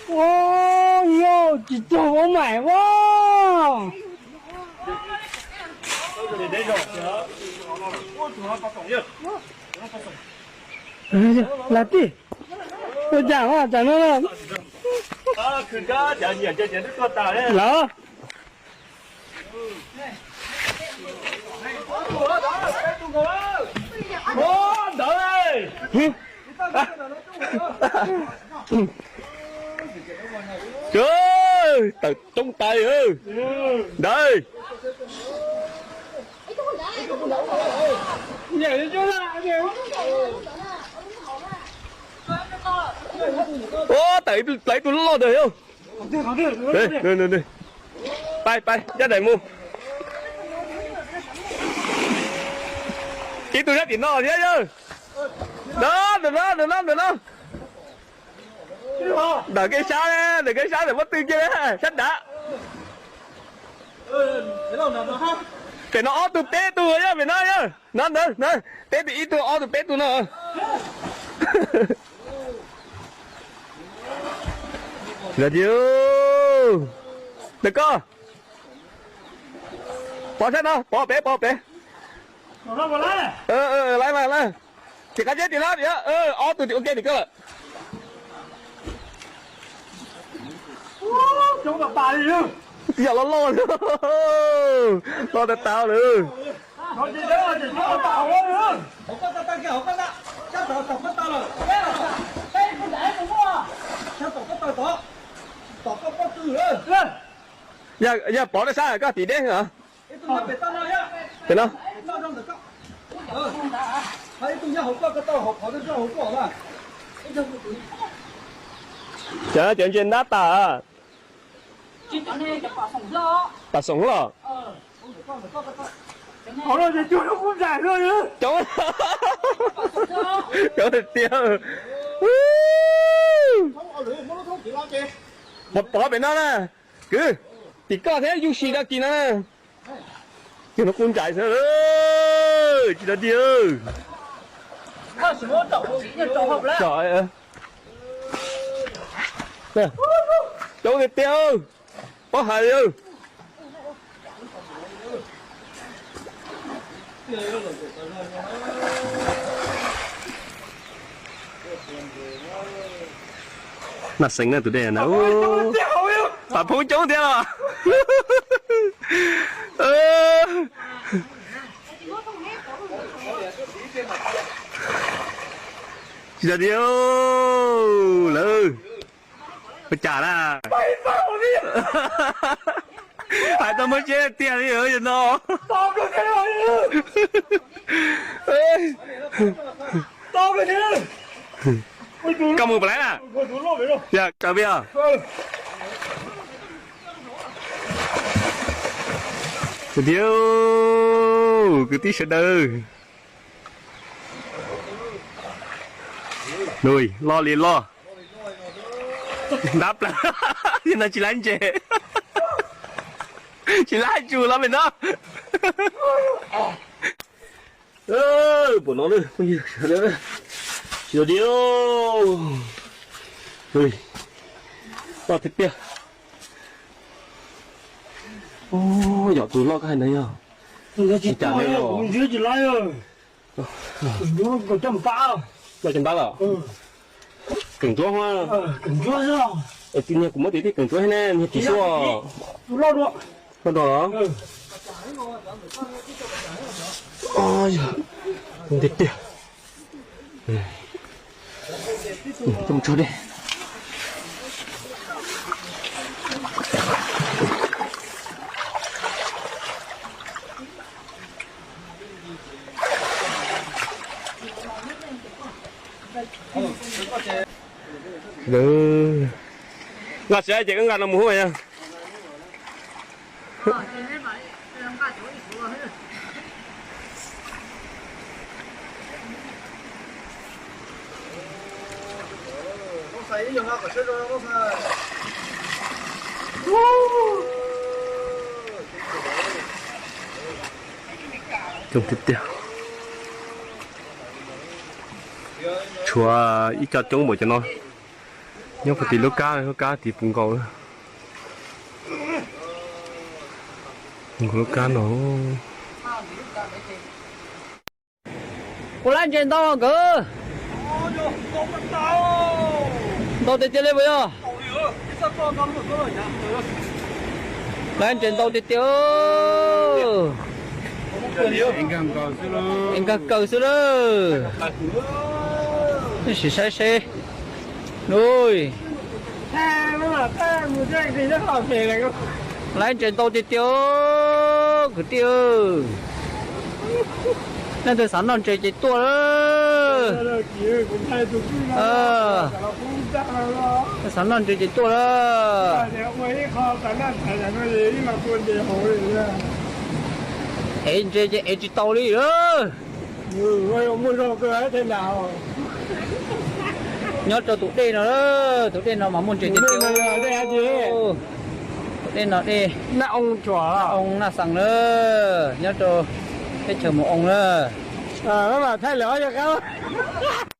Ua, yog tsis tug ua maim ua. Lam tij, ua cas ua cas no. Lawm. Tawm coob tas ntawd. Ua, tawm ib tug loj ntawd. Pais, pais, cab daim mus. Ib tug sab tim no thiab yawg. No, ntawm no, ntawm no, ntawm no. Ntawm kev sab, ntawm kev sab ntawm pob tw kiag, sab dav. Pem no ob tug peb tug yawg, pem no yawg. No ntawd, peb tug, ib tug ob tug peb tug no. Yog tias, ntawm koj. Pov sab no, pov pem, pov pem. Laiv mas laiv. Tim qab ceb tim no, ob tug tim ua ke tim koj lawm. Yog loj loj, loj tag tag lawm. Yog pov rau sab koj tim deb. Pem no. Cov, cov ntses ntab tas. Pas xoom los. Coob, coob tiag. Pov pem no na. Kwv, tim koj thiab yus sim rau kis no na. Cog no qub ntsais xwb, tsis tau tiag. Coob tiag tiag, pob hais li. Nas xeev na tus dej na. Pam phoob coob thiab los. Tsis tau tiag lawm. Ua cas na? Hais tau muab siab tiag li no. Koj mus pem lawm na? Yog tsaws peb os. Tiag, kwv tij sawv daws. Loj li loj. Ntab plaws. Yog no tsis laib ntses. Tsis laib tsus los pem no. Pom no, tsis tau tiag. Loj tiag tiag. Yog tus loj koj hais ntawd yog. Tsis cas li os. Loj caj npab los? Keem ntsuab. Es tij niag kuv muab tiv tij keem ntsuab thiab ne, niag tiv suab. Loj dua los? Tiag tiag. Coj mus tso dej. Nqa siab ces koj nqa no mus hub yog. Coob tiag tiag. Ua ib co coob npaum cov no nyob puag tim lub kab, lub kab tid puv nkaus. Puv nkaus lub kab no. Ua lab ntses ntau nkawd. Ntau tiag tiag li puas yog? Lab ntses ntau tiag tiag. Nkag kaws xwb lawm. Sim saib seb. Lab ntses ntau tiag tiag kwv tij. Leej twg xav noj ntses ces tuaj lawm. Xav noj ntses ces tuaj lawm. Ev ntses ces ev tsis tau li lawm. Nyob rau tus dej no, tus dej no mas muaj ntses tiag tiag. Tus dej no dej Naj Oo Naj Xees na, nyob rau teb chaws Mus Oo na. Thaij lawm ob yog qab.